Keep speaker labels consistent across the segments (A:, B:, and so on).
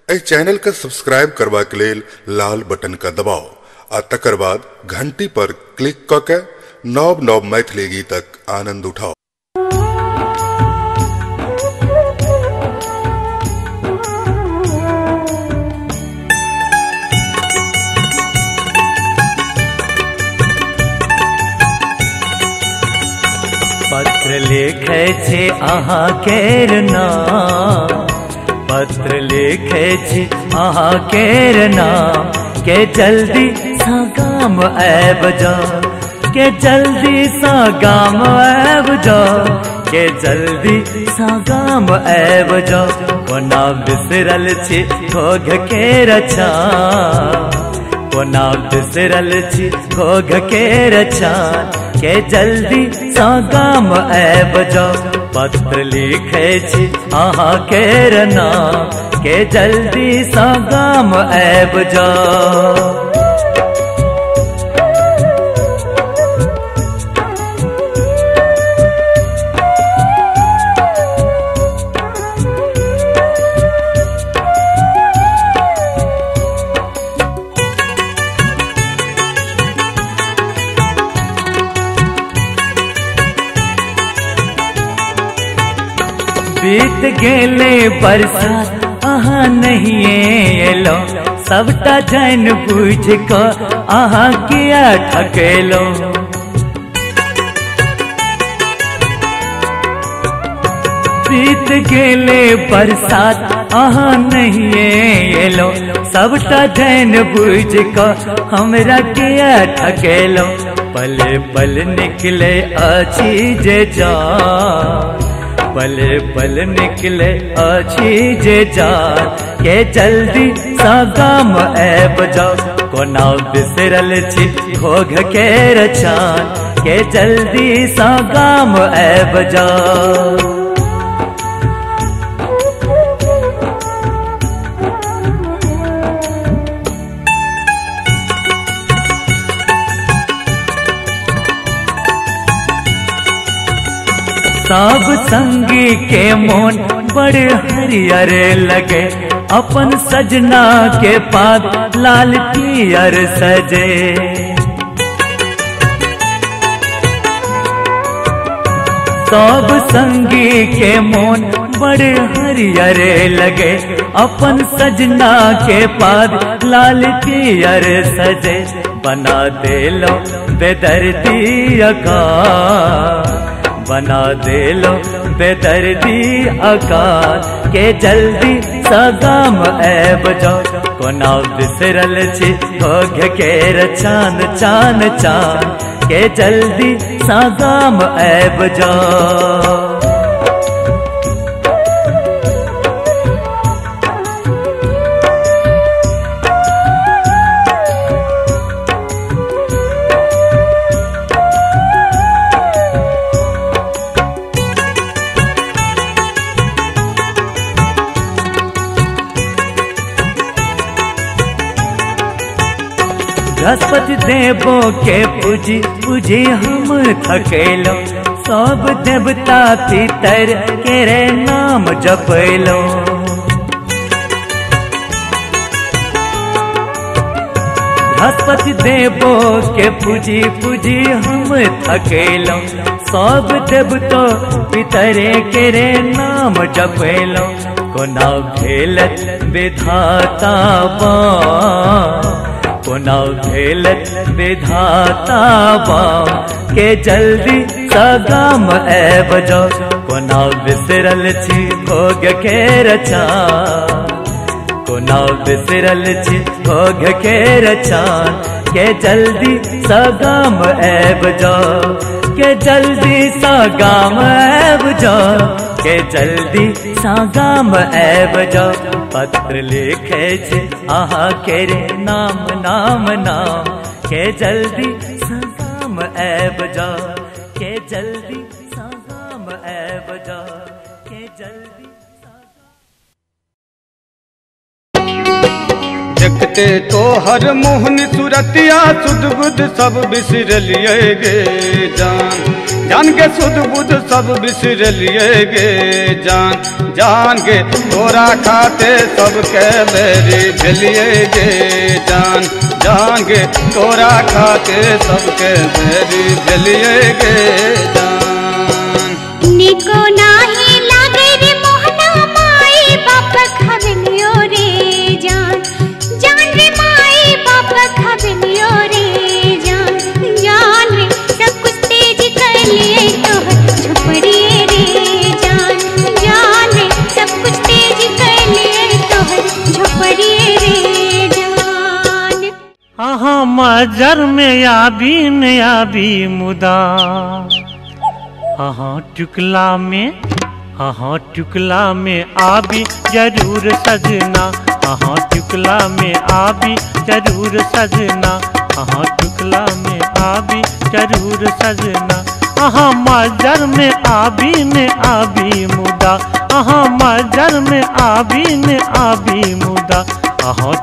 A: एहि चैनल के सब्सक्राइब करबाक लेल लाल बटन के दबाउ आ तकर बाद घंटी पर क्लिक क के नव नव मैथिली गीतक आनंद उठाउ।
B: पत्र लिखे छी अहाँ केर नाम, पत्र लिखे छी अहाँ केर नाम, के जल्दी सा गाम आबि जाओ, के जल्दी सा गाम आबि जाओ, के जल्दी सा गाम आबि जाओ। कोना बिसरल छी घोघ केर छान, कोना बिसरल छी घोघ केर छान, के जल्दी सा गाम आबि जाओ। पत्र लिखे छी अहाँ केर नाम, के जल्दी सा गाम आबि जाओ। बीत गेले बरसात अहाँ नहीं एलो, सबटा जान बुझ क अहाँ किया ठकेलो। बीत गेले बरसात अहाँ नहीं एलो, सबटा जान बुझ क हमरा किया ठकेलो। पल पल निकले अछि जे जान, पल पल निकले अछि जे जान, के जल्दी सा गाम आबि जाओ। कोना बिसरल छी घोघ केर छान, के जल्दी सा गाम आबि जाओ। सब संगी के मोन बड़े हरियर लगे, अपन सजना के पाग लाल पियर सजे। सब संगी के मोन बड़े हरियर लगे, अपन सजना के पाग लाल पियर सजे। बना देलो बेदर्दी अकाल, बना देलो बेदर्दी अकाल, के जल्दी सा गाम आबि जाओ। कोना बिसरल छी घोघ केर छान छान छान, के जल्दी सा गाम आबि जाओ। बृहस्पति देवो के पूजी पूजी हम थकेलो, सब देवता पितर केरे नाम जपेलो। बृहस्पति देवो के पूजी पूजी हम थकेलो, सब देवता पितर केरे नाम जपेलो। कोना भेल विधाता बा, कोना भेल विधाता बा, के जल्दी सा गाम आबि जाओ। कोना बिसरल छी घोघ केर छान, कोना बिसरल छी घोघ केर छान, के जल्दी सा गाम आबि जाओ, के जल्दी सा गाम आबि जाओ, के जल्दी सा गाम आबि जाओ। पत्र लिखे छी अहाँ केर नाम नाम नाम, के जल्दी सा गाम आबि जाओ, के जल्दी सा गाम आबि जाओ, के जल्दी।
C: देखते तोहर मोहन सुरतिया, सुध बुध सब बिसरलिए गे जान। जान के सुध बुध सब बिसरलिए गे जान, जान गे तोरा खाते सबके बेरी भेलिए गे जान, जान गे तोरा खाते सबके बेरी भेलिए गे जान।
D: निको नाही लागे रे मोहना माई बाप खबलियो रे जान, जान रे माई बाप खबलियो रे जान, जान रे सब कुछ तेज कर लिए तोहर झोपड़ी रे जान, जान रे सब कुछ तेज कर लिए तोहर झोपड़ी रे जान।
E: अहाँ मजर में आबी न आबी मुदा अहाँ टुकला में आबी जरूर सजना, अहाँ टुकला में आबी जरूर सजना, अहाँ टुकला में आबी जरूर सजना। अहाँ मजर में आबी न आबी मुदा, अहाँ मजर में आबी न आबी मुदा, अहाँ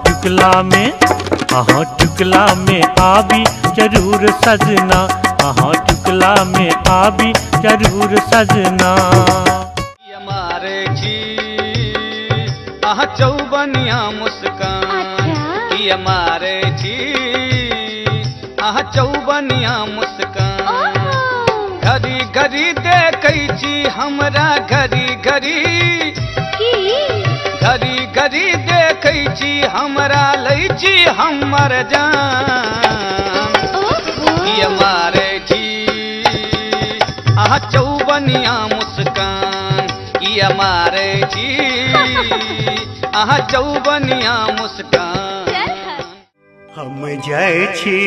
E: टुकला में आबी जरूर सजना, अहाँ टुकला में आबी जरूर सजना।
C: मारे छी अहाँ चौबनिया मुस्कान, किया मारे छी अहाँ चौबनिया मुस्कान। घड़ी घड़ी देखै छी हमरा घड़ी घड़ी, घड़ी घड़ी देखै छी हमरा लै छी हमर जान। किया मारे छी अहाँ चौबनिया मुस्कान, किया मारे छी अहाँ चौबनिया मुस्कान।
B: हम जाइ छी,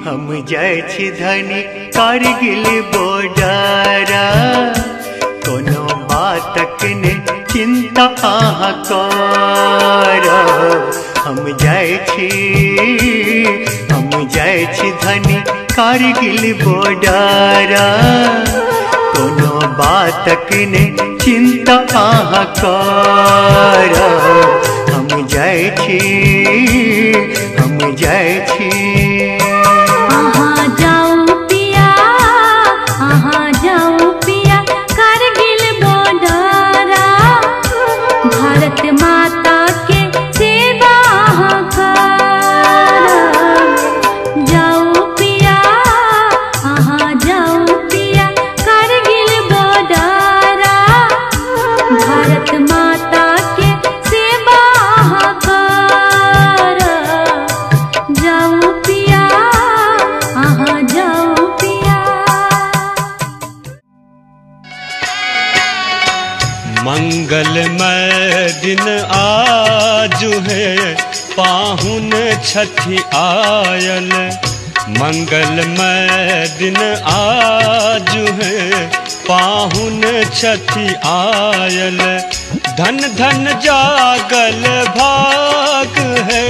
B: हम जाइ छी धनी कारगिल बॉर्डरा, कोनो बातक ने चिंता अहाँ करब। हम जाइ छी, हम जाइ छी धनी कारगिल बॉर्डरा, कोनो बातक ने चिंता अहाँ करब। हम जाइ छी, हम जाइ छी।
D: अहाँ जाउ पिया, अहाँ जाउ पिया कारगिल बॉर्डरा, भारत माता के सेवा अहाँ करब। जाउ पिया, अहाँ जाउ पिया कारगिल बॉर्डरा, भारत माता के सेवा अहाँ करब। जाउ पिया, अहाँ जाउ पिया।
F: मंगलमय दिन आज है पाहुन छठि आयल, मंगलमय दिन आज है पाहुन छठि आयल। धन धन जागल भाग है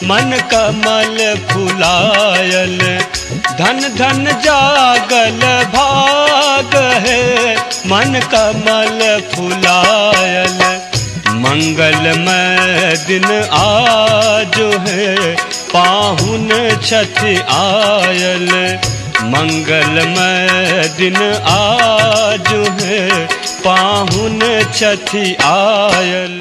F: मन कमल फुलायल, धन धन जागल भाग है मन कमल फुलायल। मंगलमय दिन आज है पाहुन छठि आयल, मंगलमय दिन आज है पाहुन छठि आयल।